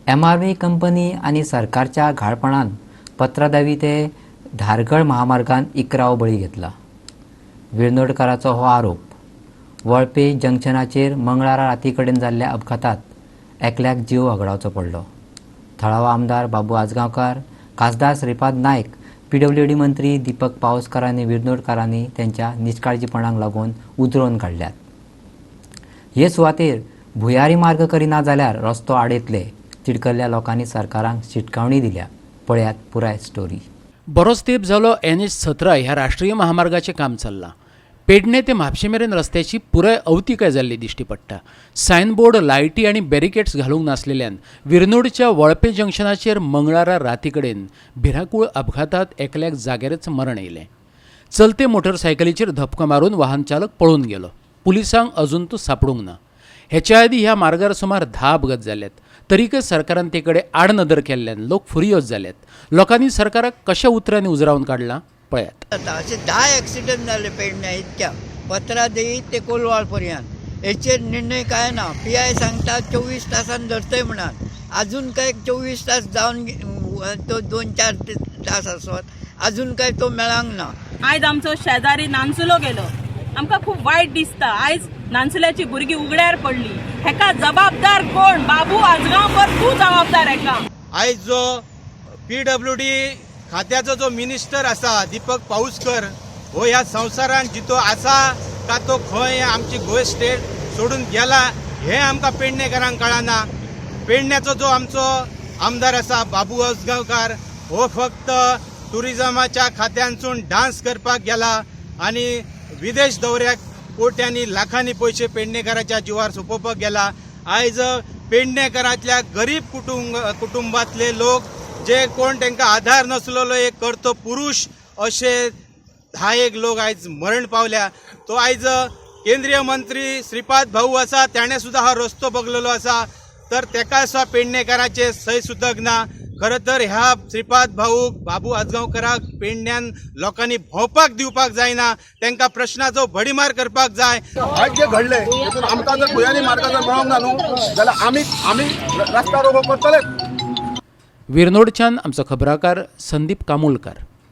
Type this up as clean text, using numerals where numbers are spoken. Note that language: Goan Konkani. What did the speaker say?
एमआरव्ही कंपनी आनी सरकारच्या घाळपणान पत्रादेवी ते धारगळ महामार्गान 11वो बळी घेतला. विर्नोडकाराचो हो आरोप. वळपे जंक्शनाचेर मंगळारा राती कडेन जाल्ल्या अपघातात एकल्याक जीव वगडावचो पडलो. थळावो आमदार बाबू आजगांवकार, खासदार श्रीपाद नायक, पीडब्ल्यूडी मंत्री दीपक पावसकार आनी विर्नोडकारांनी त्यांच्या निष्काळजीपणाक लागून उजरोवन काडल्यात. हे सुवातेर भुयारी मार्ग करिना जाल्यार रस्तो आडयतले. तिडकल्ल्या लोकांनी सरकारांक शिटकावणी दिल्या. पळयात पुराय स्टोरी. बरोच तेंप जालो NH 17 ह्या राष्ट्रीय महामार्गाचें काम चल्लां. पेडणे ते म्हापशे मेरेन रस्त्याची पुराय अवतिकाय जाल्ली दिश्टी पडटा. सायनबोर्ड, लायटी आनी बॅरिकेड्स घालूंक नासलेल्यान विरनोडच्या वळपे जंक्शनाचेर मंगळारा राती कडेन भिरांकूळ अपघातात एकल्याक जाग्यारच मरण येयलें. चलते मोटरसायकलीचेर धपको मारून वाहन चालक पळून गेलो. पुलिसांक अजून तो सापडूंक ना. हेच्या आदीं ह्या मार्गार सुमार 10 अपघात जाल्यात. तरीकय सरकारान ते कडेन आडनदर केल्ल्यान लोक फुरियोज जाल्यात. लोकांनी सरकाराक कशा उतरांनी उजरावन काडलां पळयात. जाता अशे 10 एक्सिडंट जाले पेडण्या इतक्या, पत्रादेवी ते कोलवाळ पर्यंत. हेचेर निर्णय काय ना. पीआय सांगता 24 तासान धरतय म्हणान, अजून काय 24 तास जावन तो 2-4 तास आसत, अजून काय तो मेळांक ना. आयज आमचो शेजारी नानसुलो गेलो, आमकां खूब वायट दिसता. आयज नानसुल्याची भुरगीं उगड्यार पडली. हेका जबाबदार कोण? बाबू आजगांवकर, तूं जबाबदार हेका. आयज जो पीडब्ल्यूडी खात्याचो जो मिनिस्टर आसा दीपक पाऊसकर, हो ह्या संवसारान जितो आसा का तो खंय आमची गोंय स्टेट सोडून गेला हें आमकां पेडणेकारांक कळना. पेडण्याचो जो आमचो आमदार आसा बाबू आजगांवकार हो फक्त टुरिजमाच्या खात्यानसून डान्स करपाक गेला आनी विदेश दौऱ्याक कोट्यांनी लाखांनी पयशे पेडणेकाराच्या जिवार सोंपोवपाक गेला. आयज पेडणेकारांतल्या गरीब कुटुंबातले लोक जे कोण तांकां आधार नसलेलो एक करतो पुरुष अशे 10 लोक आयज मरण पावल्या. तो आयज केंद्रीय मंत्री श्रीपाद भाऊ आसा, त्याणे सुद्दां हा रस्तो बगलेलो आसा, तर तेका सुद्दां पेडणेकाराचे सय सुतक ना. खरं तर ह्या श्रीपाद भाऊ बाबू आजगांवकराक पेडण्यान लोकांनी भोंवपाक दिवपाक जायना, तांकां प्रश्नाचो भडीमार करपाक जाय. आज जे घडले तितून आमकां जर भुंयारी मार्ग जर मेळोंक ना न्हू जाल्यार आमी आमी रस्ता रोको करतलेच. विरनोडच्यान आमचो खबराकार संदीप कामुलकार.